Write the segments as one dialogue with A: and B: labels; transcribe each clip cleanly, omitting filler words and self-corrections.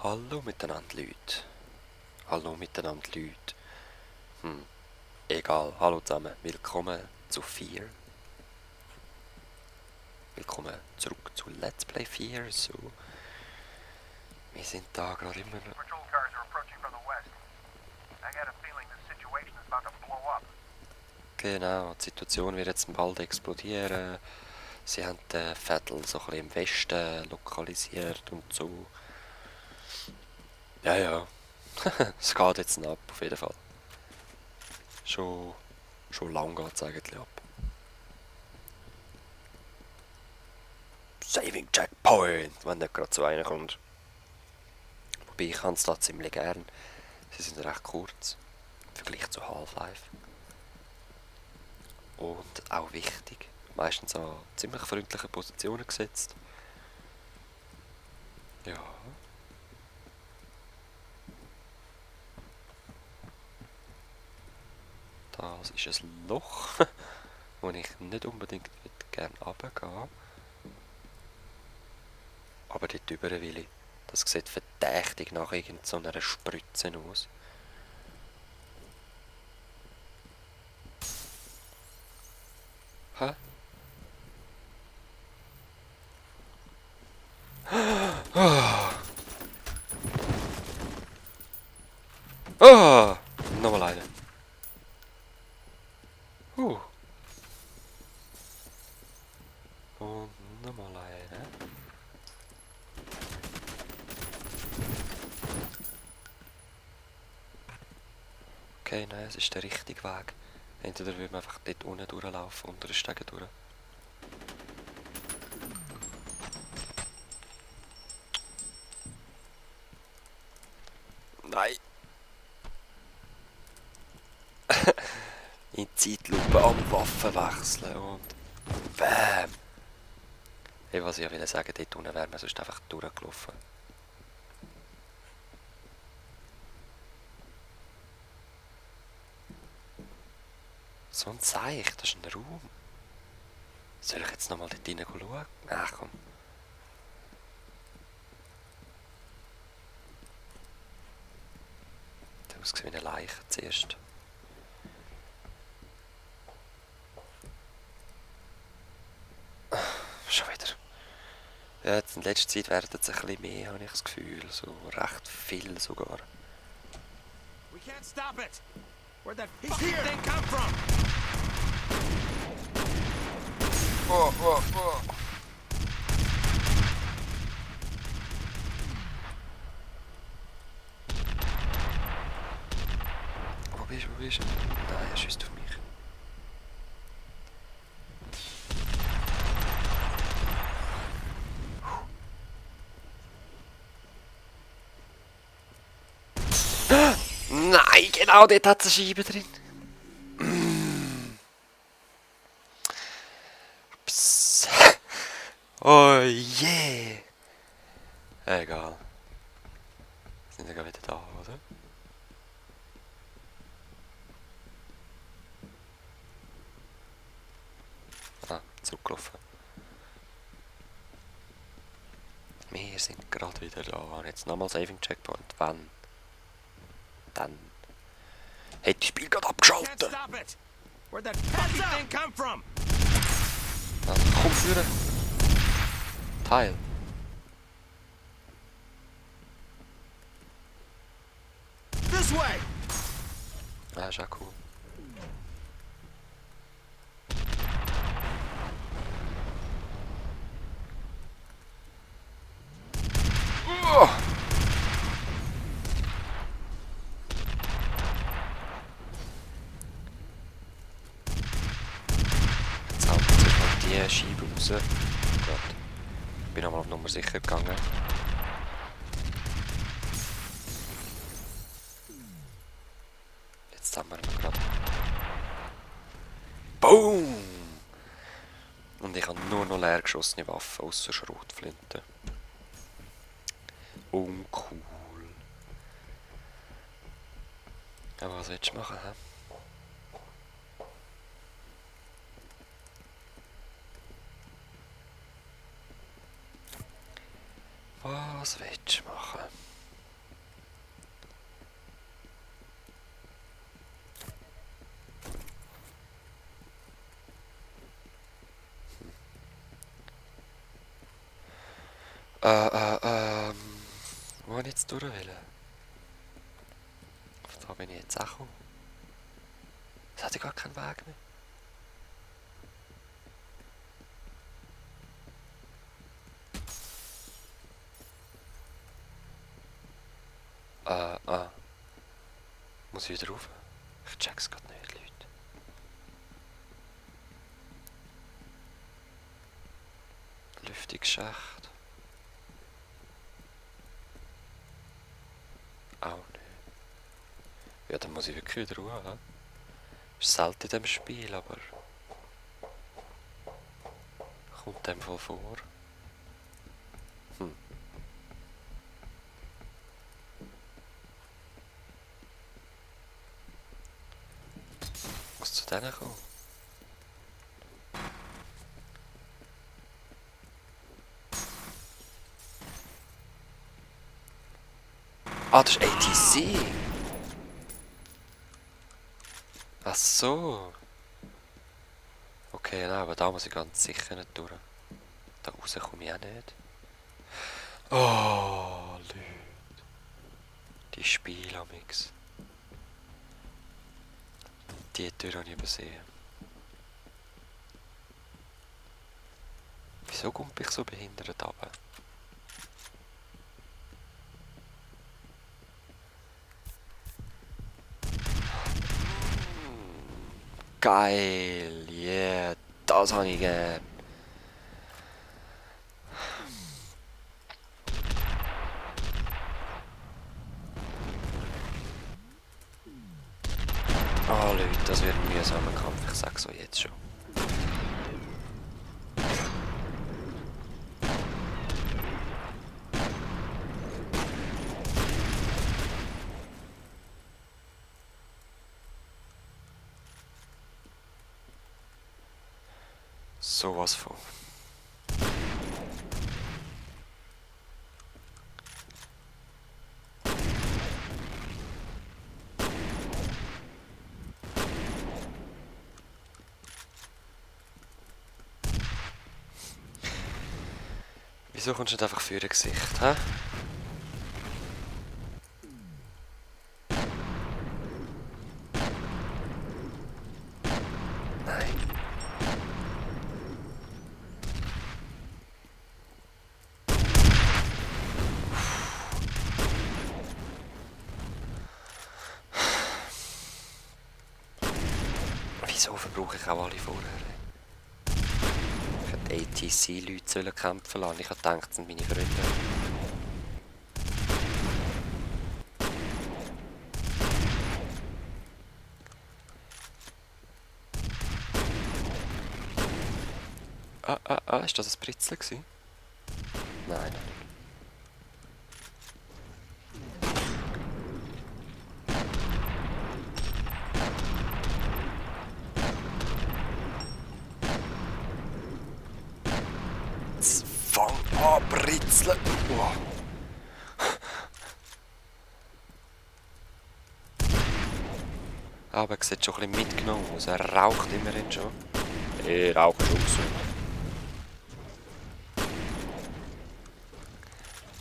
A: Hallo miteinander, Leute. Hallo miteinander, Leute. Egal. Hallo zusammen. Willkommen zu 4. Willkommen zurück zu Let's Play 4. So, wir sind da gerade immer noch.
B: Patrol cars are approaching from the west. I got a feeling the situation is about to blow up.
A: Genau, die Situation wird jetzt bald explodieren. Sie haben den Vettel so ein bisschen im Westen lokalisiert und so. Ja, ja. Es geht jetzt ab, auf jeden Fall. Schon lang geht es eigentlich ab. Saving Checkpoint, wenn nicht gerade so einer kommt. Wobei ich kann es da ziemlich gern. Sie sind recht kurz im Vergleich zu Half-Life. Und auch wichtig. Meistens an ziemlich freundlichen Positionen gesetzt. Ja. Das ist ein Loch, wo ich nicht unbedingt gerne runtergehen. Aber dort drüber will ich. Das sieht verdächtig nach irgendeiner Spritze aus. Hä? Ah! Nochmal eine. Und nochmal eine. Okay, nein, es ist der richtige Weg. Entweder will man einfach dort unten durchlaufen, unter den Stegen durch. Nein! In Zeitlupe am Waffen wechseln und BÄM! Hey, was ich will sagen, dort unten wäre man sonst einfach durchgelaufen. So ein Zeich, das ist ein Raum. Soll ich jetzt nochmal dort rein schauen? Ach komm. Das aussieht wie eine Leiche zuerst. Schon wieder. Ja, jetzt in letzter Zeit werden es ein bisschen mehr, habe ich das Gefühl. So recht viel sogar.
B: We can't stop it. Where'd that fucking thing come from?
A: Wo bist du? Nein, er schießt auf mich. Nein, genau dort hat es eine Scheibe drin. Psst. Oh je. Egal. Sind wir wieder da, oder? Ah, zurückgelaufen. Wir sind gerade wieder da. Und jetzt nochmal Saving Checkpoint. Wann? Dann. Hat das Spiel gerade
B: Can't
A: abgeschaltet.
B: stop it. Where'd that fucking thing come from?
A: Also, komm führen. Teil.
B: This way.
A: Ah, ist auch cool. Jetzt haut sich mal die Scheibe raus. Gut. Bin nochmal auf Nummer sicher gegangen. Jetzt haben wir ihn gerade. Boom! Und ich habe nur noch leer geschossene Waffen, außer Schrotflinte. Uncool. Aber was willst du machen, hä? Was willst du machen? Wo habe ich jetzt durch will? Da bin ich jetzt auch gekommen. Es hat ja gar keinen Weg mehr. Muss ich wieder rauf? Ich check's grad nicht, Leute. Lüftungsschacht. Auch nicht. Ja, dann muss ich wirklich wieder rauf. Ist selten in diesem Spiel, aber... kommt dem voll vor. Muss zu denen kommen. Ah, das ist ATC! Ach so. Okay, nein, aber da muss ich ganz sicher nicht durch. Da raus komme ich auch nicht. Oh, Leute. Die Spielamix. Die Tür habe ich übersehen. Wieso komme ich so behindert runter? Geil, yeah, das habe ich gern. Oh Leute, das wird ein mühsamer Kampf, ich sag's euch jetzt schon. Sowas von. Wieso kommst du nicht einfach für dein Gesicht, hä? Nein. Wieso verbrauche ich auch alle vorher? Ich hätte ATC-Leute kämpfen lassen. Ich habe gedacht, das sind meine Freunde. Ist das ein Britzeln gewesen? Nein. Jetzt fang an, britzeln! Wow. Aber er sieht schon ein bisschen mitgenommen aus. Er raucht immerhin schon. Er raucht schon so.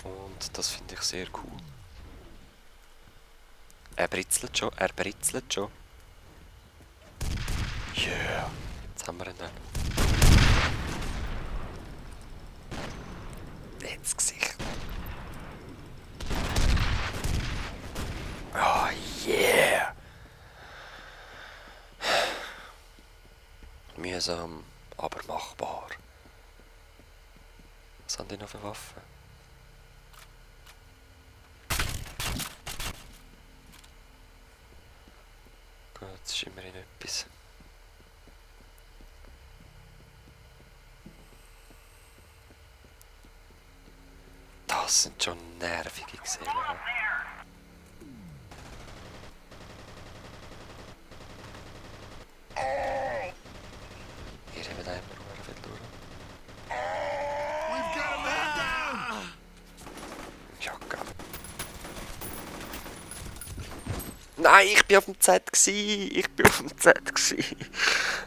A: Und das finde ich sehr cool. Er britzelt schon, er britzelt schon. Yeah. Jetzt haben wir ihn dann. Ins Gesicht. Oh yeah. Mühsam, aber machbar. Was haben die noch für Waffen? Gut, das ist immerhin etwas. Das sind schon nervige Gesellen. Hier haben wir einen viel durch. Ja, geil. Nein, ich bin auf dem Z gsi. Ich bin auf dem Z gsi.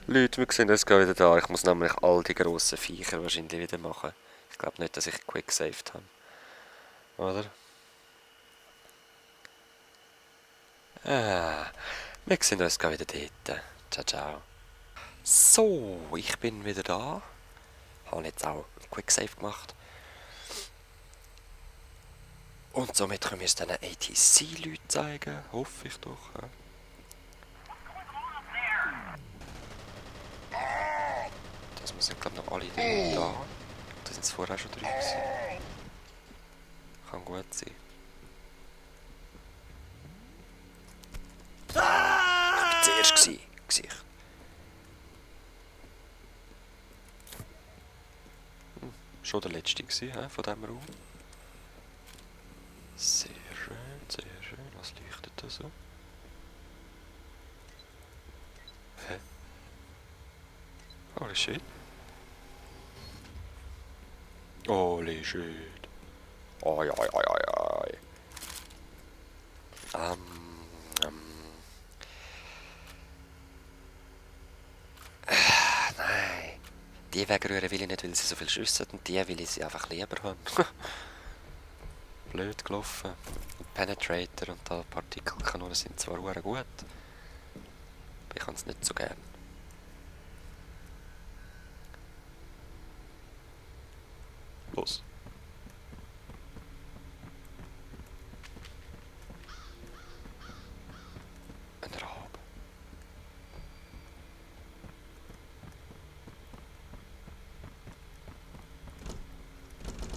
A: Leute, wir sehen das wieder da. Ich muss nämlich all die grossen Viecher wahrscheinlich wieder machen. Ich glaube nicht, dass ich quick saved habe. Oder? Wir sehen uns gleich wieder dort. Ciao, ciao. So, ich bin wieder da. Habe jetzt auch einen Quick Save gemacht. Und somit können wir es den ATC-Leuten zeigen. Hoffe ich doch. Ja. Das sind glaube ich noch alle drin da. Da sind es vorher schon drin gewesen. Kann gut sein. Ich war zuerst gewesen. Gesicht. Schon der letzte gewesen, von diesem Raum. Sehr schön, sehr schön. Was leuchtet da so? Hä? Holy shit. Holy shit. Oi, oi, oi, oi, oi. Nein. Die wegrühren will ich nicht, weil sie so viel schiessen, und die will ich sie einfach lieber haben. Blöd gelaufen. Penetrator und da Partikelkanonen sind zwar gut, aber ich kann es nicht so gern. Los. Ein Rab.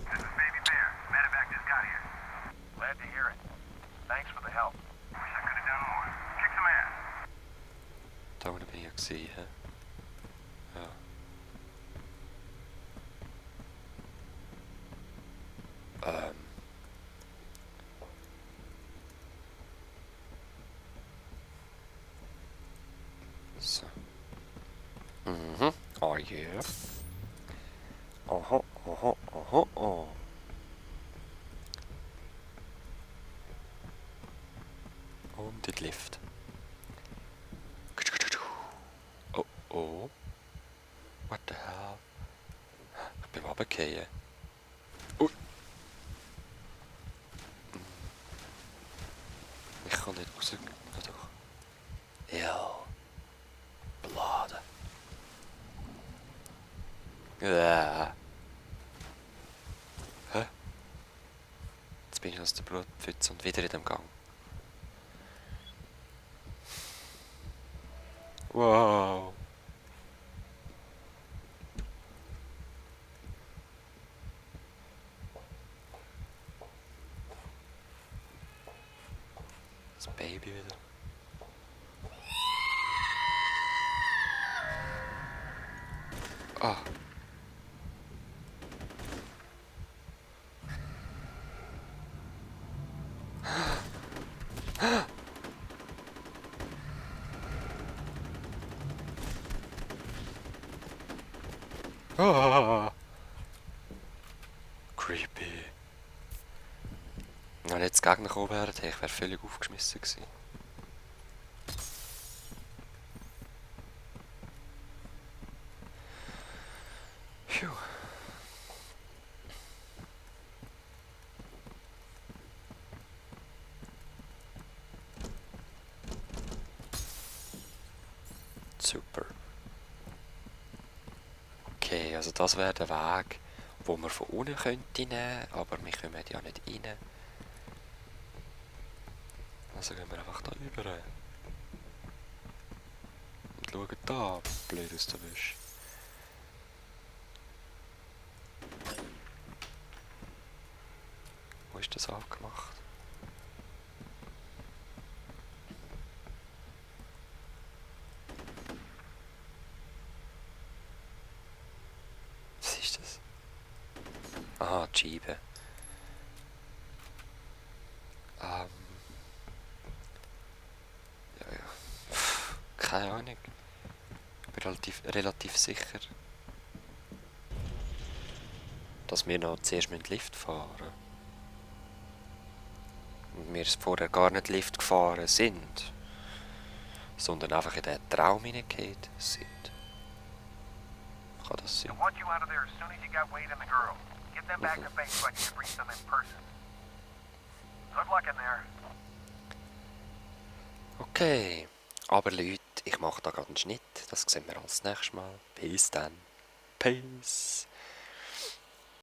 B: This is Baby Bear. Medevac just got here. Glad to hear it. Thanks for the help. Wish I could have done more. Kick some ass.
A: Da unten bin ich ja gewesen, hä? Ja. So. Mhm. Oh yeah. Aha, aha, aha, oh. Und in die Lift. Oh, oh. What the hell? Ich bin runtergefallen. Ui. Ich kann nicht raus. Ja, doch. Ja. Bladen. Ja. Hä? Jetzt bin ich aus der Blutpfütze und wieder in dem Gang. Wow. Das Baby wieder. Ah. Ah. Creepy. Wenn jetzt Gegner gekommen wären, ich wäre völlig aufgeschmissen gewesen. Phew. Super. Okay, also das wäre der Weg, wo man von unten könnte nehmen, aber wir kommen ja nicht rein. Also gehen wir einfach da rüber. Und schauen da, blöd aus der Wäsche. Wo ist das abgemacht? Was ist das? Aha, die Scheibe. Ja, ja. Keine Ahnung. Ich bin relativ sicher, dass wir noch zuerst mit dem Lift fahren müssen. Und wir vorher gar nicht Lift gefahren sind, sondern einfach in den Traum hineingehauen sind. Kann das sein?
B: I want you out of there as soon as you got Wade and the girl. Get them back to base so I can debrief them in person. Good luck in there.
A: Okay. Aber Leute, ich mache da gerade einen Schnitt. Das sehen wir als nächstes Mal. Bis dann. Peace.